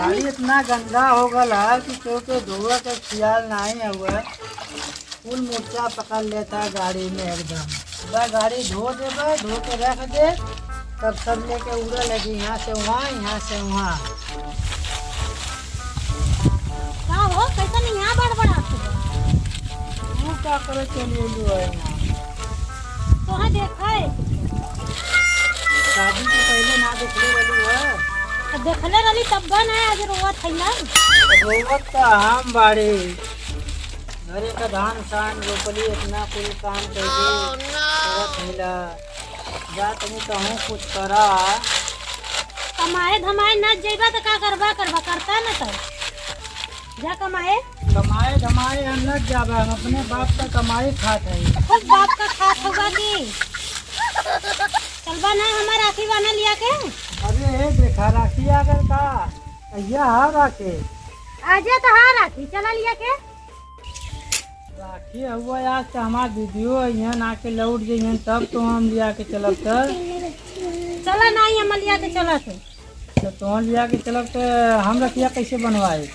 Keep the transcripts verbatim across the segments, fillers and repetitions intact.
गाड़ी इतना गंदा हो गल है कि केहू के धोवे के खियाल नाहीं हुआ। कुल मुर्चा पकड़ लेता है गाड़ी में एकदम। पूरा गाड़ी धो देबे, धो के रख दे, तब सब लेके उड़े लगी यहाँ से वहाँ, यहाँ से वहाँ। का हो, कैसन यहाँ बड़बड़ात हो? तू का करे चली अइलू है यहाँ? तोहे देखा है। शादी से पहले ना देखले रहलू है? तो देखले रहली तब बा ना, आज रोवत है ना। रोवत तो हम बाड़ी। घरे का धान सान रोपली, इतना कुल काम करके करत हिला। जा तनी तहूँ कुछ करा। कमाए धमाए न जइबा त का करबा, करबा करता न तो। जा कमाए। कमाए धमाए हम न जाबे, हम अपने बाप का कमाई खात है। खुद बाप का खात होगा कि चलबा ना हमार राखी बान्हा लिया के। अरे हे देखा राखी आ गल का, कहिया हा राखी? आजे तो हा राखी, चला लिया के। राखी हुआ आज तो हमार दीदियो अइहन, आके लौट जइहन, तब तो हम लिया के चलब त। चला नाहीं, हम लिया के चला थे। तो तोहन लिया के चलब त हम रखिया कैसे बनवाए?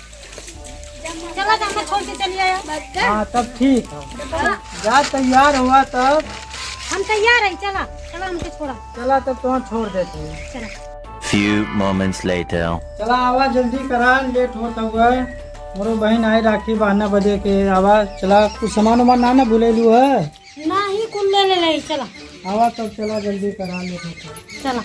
चला तो हमें छोड़ के चली आया। हाँ, तब ठीक है। जा तैयार हुआ तब। हम तैयार है, चला, चला हमके छोड़ा। चला तब तोहन छोड़ देते हैं। चला। Few moments later. चला आवा जल्दी करा, लेट होत हुआ। मोरो बहिन आई राखी बान्हा बदे के, आवा चला, कुछ सामान उमान ना ना भूलेलू है? नाहीं, कुल ले ले ले, चला। आवा तब चला जल्दी करा, लेट होत है। चला।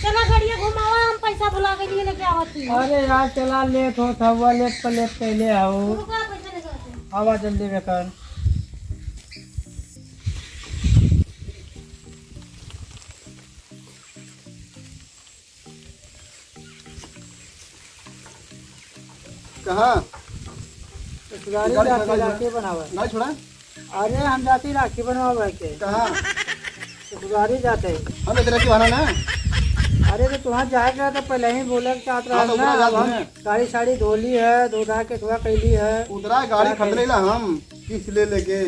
चला गड़िया घुमावा, हम पैसा भुला गइली, लेके आवत ही। अरे यार चला, लेट होत हुआ, लेट पर लेट कैले आओ। रुका, पैसा लेके आवत ही। आवा जल्दी बेकार। कहाँ? ससुरारी गाड़ी जाके खड़ा राखी बनावे। गाड़ी छोड़ा। अरे हम जाती राखी बनवावे के। कहाँ? ससुरारी जाते। हम इधर की बहाना ना। अरे तो तुहां जाए के रहा तो पहले ही बोले के चाहत रहा हाँ, तो ना। उतरा जा अब हम तूने। गाड़ी साड़ी धोली है, धो धा के थोड़ा कैली है। उतरा गाड़ी खरीद लेला हम, किस्त ले लेके,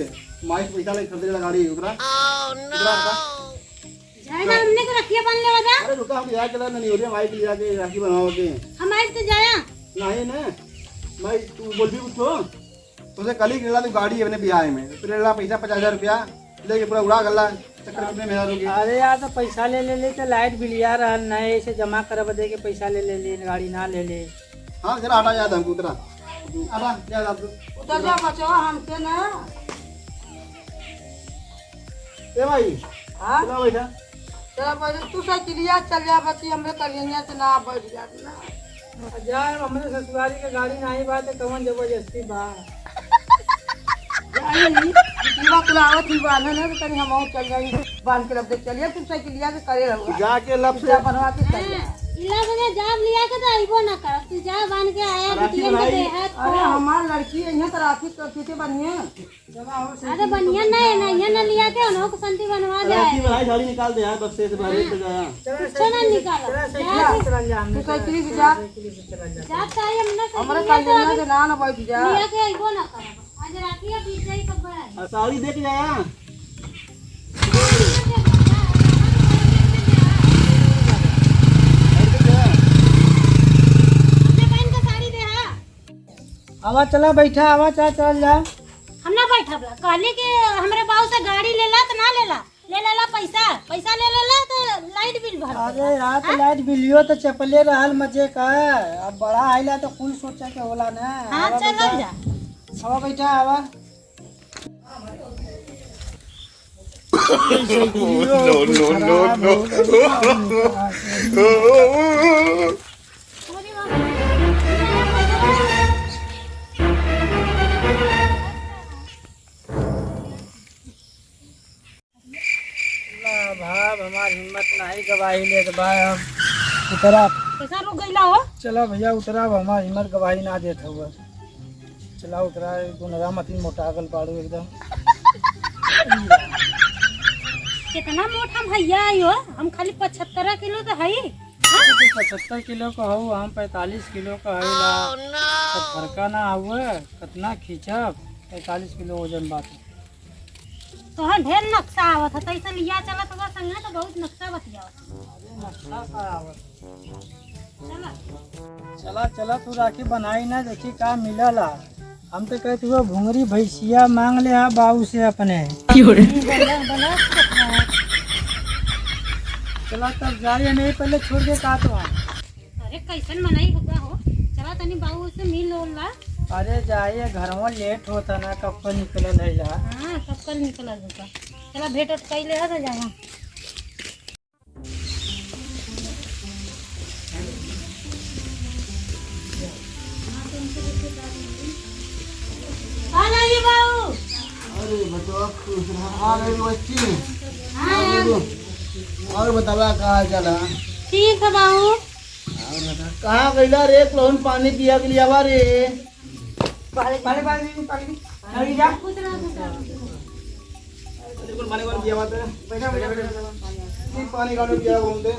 माई से पैसा लेके खरीद लेला गाड़ी, उतरा। उतरा, उतरा। जाए ना, हमने के रखिया बांध लेवा जा। अरे रुका, हम यहाँ के ना नियोरिया माई के लिया के राखी बनवाओ के। हम आइब तो जाया। नहीं ना, माई तू बोल भी कुछ हो। तुझे कल ही लेला तू गाड़ी अपने बियाह में, तू लेला पैसा पचास हजार रुपया, लेके पूरा उड़ा गल्ला, चक्कर कितने में हजार रुपया। अरे यार, तो पैसा ले ले ले, तो लाइट बिल यार रहल ना, ऐसे जमा करब दे के पैसा ले ले ले, गाड़ी ना ले ले। हाँ, जरा हटा याद हमको उतरा। हटा, याद आप। उतर जा बचवा, हमके ना। ए भाई, हाँ? चला बैठा। चला बैठा, तू साइकिलिया चल जा बच्ची, हमरे करियनिया से ना बैठ जात ना। आ जा, हमरे ससुरारी के गाड़ी नाही बा, त कवन जबरदस्ती बा? जाई, बिटिया कुल आवत ही बान्हे ना, तो तनी हमहू चल जाई, बांध के रख दे, चलिए, तू साइकिलिया के करे रहुआ। जाके लब से जा बनवा के चल जा। हाँ, इला बने जाब लिया के तो अइबो ना करब, तू जा बांध के आया, राखी बिटिया के बनाई। देहात अरे, को। हमार लड़की अइहे तो राखी तो कैसे बनिए? अरे बढ़िया नहीं है ना, ये ना लिया के उन्हों को शांति बनवा दे। राखी बनाई, झाड़ी निकाल दे यार, बक्से से बाहर लेके जाया। कुछ ना निकालो। चला, जा साइकिल से चला जा, हमने तू साइकिल से जा। साइकिल से चला जा। जा चाहे हमने हमरा साइकिल काल से देना आगे के ना, ना बैठ जा। लिया के अइबो ना करब। आज राखी है, बीत जाई सब बड़ा। आ, साड़ी दे के जाया। अपने बहन का साड़ी दे, हाँ। आवा, चला, बैठा, आवा, चला, चल जा। हम ना बैठब ला। कहली कि हमरे बाऊ से गाड़ी लेला त ना लेला, ले लेला पैसा, पैसा ले लेला त लाइट बिल भर देला। अरे यार, तो हाँ? लाइट बिलियो तो चपले रहल मजे का। अब बड़ा आइला तो कुल सोचे के होला ना। हाँ, आवा, चलल बैठा। जा। आवा, बैठा, आवा। No, no, no, no। ना भाव, हमार हिम्मत नाही गवाही लेत बा, हम उतरा। कैसा रुक गइला हो? चला भैया, उतरा, अब हमार हिम्मत गवाही ना देत हुआ। चला उतरा, गुनरा मती मोटा गल बाड़ू एकदम। कितना मोटा भैया आयो, हम खाली पचहत्तर किलो तो हई। हाँ? तू पचहत्तर किलो का हऊ, हम पैंतालीस किलो का हई ला। तो फरका ना हुआ, कितना खींचब, पैंतालीस किलो वजन बात। तोहर ढेर नक्शा आवत है, तैसे लिया चलत हुआ संगे तो बहुत नक्शा बतियावत। अरे नक्शा का आवत? चला, चला, तू राखी बनाई ना, देखी का मिलला। हम तो कहती वो भुंगरी भैंसिया मांग ले आ बाऊ से अपने। क्यों रे? बोला, बोला। चला तब जाइए, नहीं पहले छोड़ के का तो आ। अरे कैसन मनई हुआ हो, चला तनी बाऊ से मिल ओल ला। अरे जाइए, घरवा लेट होता ना, कब का निकलल है ला। हाँ, कब का निकलल होता। चला भेंट उट कई ले आ तो जावा। आ जाइए बाबू। अरे बचवा, खुश रहा। आ गई बच्ची। हाँ। और बतावा, का हाल चाल है? ठीक है बाबू। और बता, कहाँ गइला रे? एक लोहन पानी पिया के लिए आवा रे। पानी, पानी, पानी, पानी, पानी, जा। अरे, कुछ ना, कुछ ना। अरे, कुछ पानी, पानी पिया बात है। बैठा, बैठा, बैठा, बैठा। नहीं, पानी का पिया बोलते।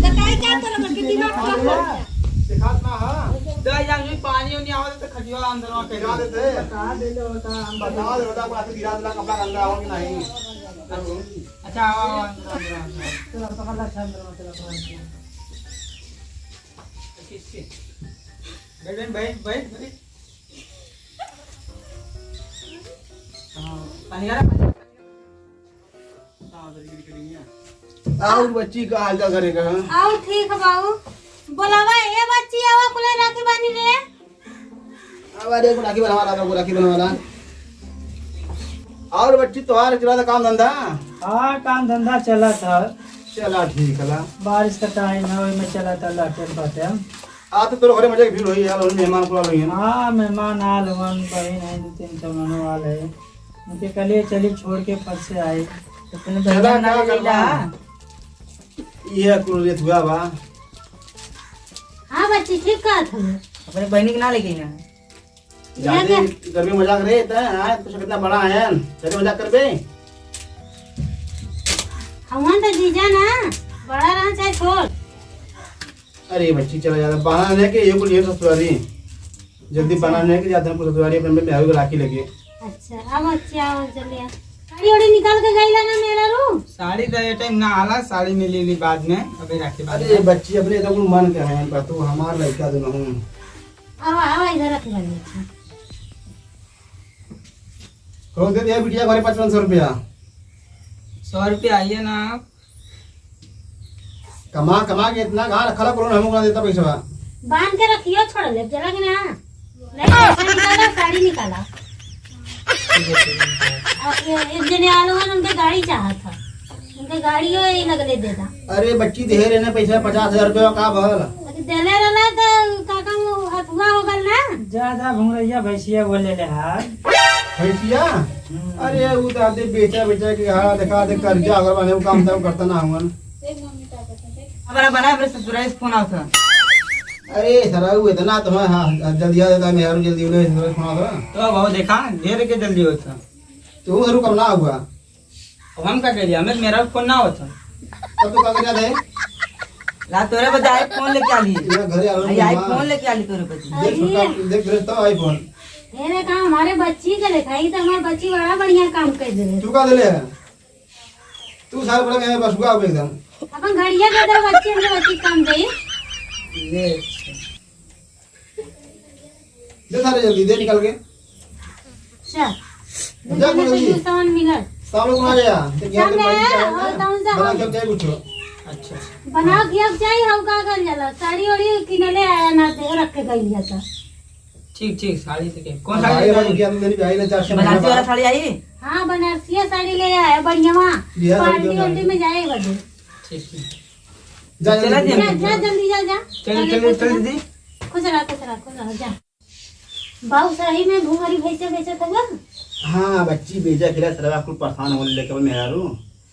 बताई क्या तो लगा के दिमाग खराब हो गया। दिखात ना, हाँ। दे जा, नहीं, पानी उनी आवत तो खटिया अंदर में गिरा देते। कहाँ दे दे होता, हम बता दे होता, कोई आके गिरा देला, कपड़ा गंदा हो कि नहीं। अच्छा, आओ, आओ, अंदर, अंदर, अंदर। चलो, पकड़ ला, अच्छा, अंदर, अंदर, अंदर। बैठ, बैठ, बैठ, बैठ, बैठ। हाँ, पानी आ रहा, पानी आ रहा। हाँ, उधर गिर, गिर गई है। और बच्ची का हाल चाल करे का? आओ, ठीक है बाबू। बोलावा, ए बच्ची, आवा, कुले राखी बानी रे। अब अरे, को राखी बनवा ला, को राखी बनवा ला। और बच्ची, तोहार चला था काम धंधा? हाँ, काम धंधा चला था। चला, ठीक है ला। बारिश का टाइम है, वही में चला था, लाटेम पाटेम। आ तो तोरे घरे मजे के भीड़ होई यार, उन मेहमान को लो यार। हाँ, मेहमान आल हुवन, बहिन है, दो तीन ठो मनो आल है। उनके कहलिए चली छोड़ के फट से आई। तो तूने चला, बहिन ना का ले करना? ला। ये कुल रे तुआ बा। हाँ बच्ची, ठीक कहत हूँ। अपने बहिनी के ना लेके ना। जाते ले। गर्मी मजाक रे, इतना है, तो कितना बड़ा है, जाते मजाक कर बे। हवन तो जीजा ना, बड़ा रहा चाहे छोट। अरे बच्ची, चला जाता, बहाना नहीं कि ये बोलिए ससुरारी, जल्दी अच्छा। बहाना नहीं कि जाते हैं ससुरारी, अपने में बिहार को राखी लगे। अच्छा, अब अच्छा, आओ, चलिए। साड़ी ओड़ी निकाल के गईला ना मेरा रू? साड़ी तो ये टाइम ना आला, साड़ी मिली ली बाद में, अभी राखी बाद अरे में। बच्ची, अपने तो कुल मन के हैं, पर तू हमार लड़का तो नहीं। आवा, आवा, इधर रख ले, अच्छा। कहो दे दिया बिटिया घरे पचपन सौ रुपया। सौ रुपया आइए ना आप। कमा, कमा के इतना कहाँ रखला, कौन हमको ना देता पैसा? बांध के रखियो, छोड़ ले, चला कि ना? ले, पैसा निकाला, साड़ी निकाला। ठीक है, ठीक है। और ये, एक जने आलो हन, उनके गाड़ी चाहत था। उनके गाड़ियो यही लगले देता। अरे बच्ची, देहे रहने पैसा पचास हजार रुपया, का भल? अरे देले रहला तो काका वो हथुआ हो गल ना। ज्यादा भुंगरैया भैंसिया बोले ले हाल। भैंसिया? हम्म। अरे वो तो आदमी बेचा बेचा के हाल देखा दे, कर्जा अगर बने वो काम तब करता ना हुआ। हमारा बना मेरे ससुराल से फोन आवत है। अरे सराऊ, इतना तो है, हाँ, जल्दी आ जाता, मेहरारू जल्दी उन्हें ससुराल से फोन आवत है। तो बहुत देखा, ढेर के जल्दी होता। तो वो सरू कब ना हुआ? अब हम का करिए, हमें मेरा फोन ना होता। तब तो का करिया दे? ला तोरे बदे iPhone लेके आ लिए। ये घरे आलो आई, ना। iPhone लेके आ लिए तोरे बदे। देख अरे। छोटा, देख ड्रेस तो iPhone। ये देखा हमारे बच्ची के देखा, ये तो हमारे बच्ची बड़ा बढ़िया काम कर दे। तू का देले है? तू सारे बड़ा में बस हुआ एकदम। अपन घड़िया दे दे बच्ची, हमरे बच्ची काम दे। ले। दे सारे जल्दी, दे निकाल के। चल। जा, दूसरे से बोलो जी। दूसरा सामान मिलल। सालों को आ गया। तो क्या सामने बोलते हैं, आया, और कौन सा बना हम? के क्या कुछ? अच्छा। बना के अब जाई, हम का कर जाला? साड़ी ओड़ी किनले आया ना, दे रख के गई जाता। ठीक, ठीक, साड़ी से के-, कौन हाँ, साड़ी भाई, लेके भाई, आई? क्या तुम मेरी भाई ने चार सौ बनारसी वाला साड़ी आई? हाँ, बनारसिया साड़ी ले आया, बढ़िया। बिहार वाली पार्टी वार्टी में जाए बदे। ठीक, ठीक। जा, चला जल्दी। जा, जा, जल्दी जा, जा। चल, चल, चल, चल, दीदी। खुश रहा, खुश रहा, खुश रहा, जा। बाऊ सही में भुंगरी भैंसे बेचत हुआ? हाँ, बच्ची बेचा खिला सरवा कुल परेशान होने लेके मेहरारू।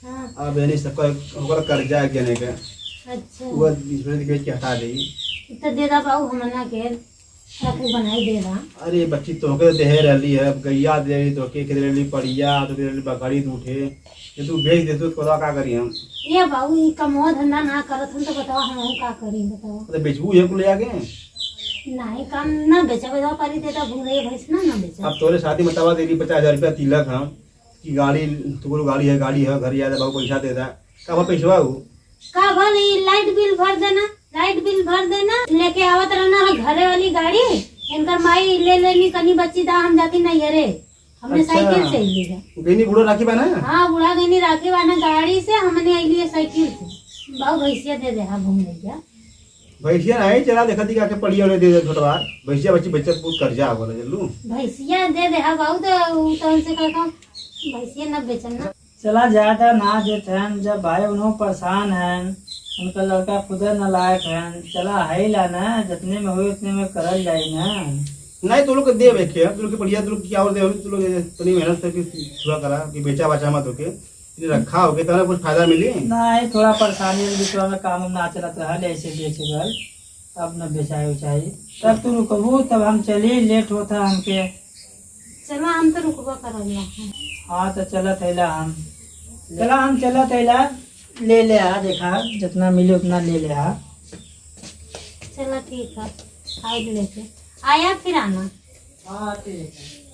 हाँ। अब यानी सबका ओकर कर्जा है कहने के। अच्छा। वो बीच में बेच के हटा देई। तो दे दा बाऊ हमना के। रखू बनाई देबा। अरे बच्ची, तोहके देहे रहली है, अब गैया दे रहली, तोहके के दे रहली पड़िया, तोहके दे रहली बकरी दूठे, ये तू बेच दे, तू तोरा का करी हम? ये बाबू, ई कमवा धंधा ना करत हम तो बतावा, हम का करी बतावा? तो बेचबू ये कुल ले आके? नहीं, काम ना बेचा, बतावा, परी देता घूम रही भैंस ना, ना बेचा। अब तोरे शादी में तवा देली पचास हजार रुपया तिलक हम, कि गाड़ी, तोरो गाड़ी है, गाड़ी है, घर याद है, बाबू पैसा दे दा। का बा पैसवा उ? का भल, ई लाइट बिल भर देना, लाइट बिल भर देना। लेके आवत रहना है घरे वाली गाड़ी, इनकर माई ले लेनी, कनी बच्ची दा, हम जाती नैहरे। हमने अच्छा। साइकिल से अइली है। गइनी बूढ़ा राखी बान्हे? हाँ, बूढ़ा गइनी राखी बान्हे गाड़ी से, हमने अइली है साइकिल से। बाऊ भैंसिया दे दे, हाँ, घूम ले जा। भैंसिया नहीं चला, देखा थी का के पड़िया वाले दे दे छोटवा। भैंसिया बच्ची बच्चा बहुत कर्जा हो गया, चलू। भैंसिया दे दे, हाँ, बाऊ तो उ तो उनसे कहता हूँ, भैंसिया न बेचन ना। चला, ज्यादा ना देत हन, जब भाई उन्हों परेशान हन, उनका लड़का खुदे नालायक हन। चला, है ला ना, जितने में होई उतने में करल जाई ना। नहीं, तो लोग के देवे के, तो लोग के बढ़िया, तो लोग के क्या और देवे, तो लोग इतनी मेहनत से भी पूरा करा कि बेचा बचा मत होके, इतनी रखा होके, तो हमें कुछ फायदा मिली। नहीं, थोड़ा परेशानी है, बीचवा में काम उम ना चलत रहा, ऐसे बेच गल। अब न बेचाई उचाई। तब तू रुकबू, तब हम चली, लेट होता हमके। चला, हम तो रुकबा करब ना। हाँ, तो चलत हैला हम। चला, हम चलत हैला, ले ले आ, देखा, जितना मिले उतना ले ले आ। चला, ठीक है, आइब लेके। आया फिर आना। हाँ, ठीक है।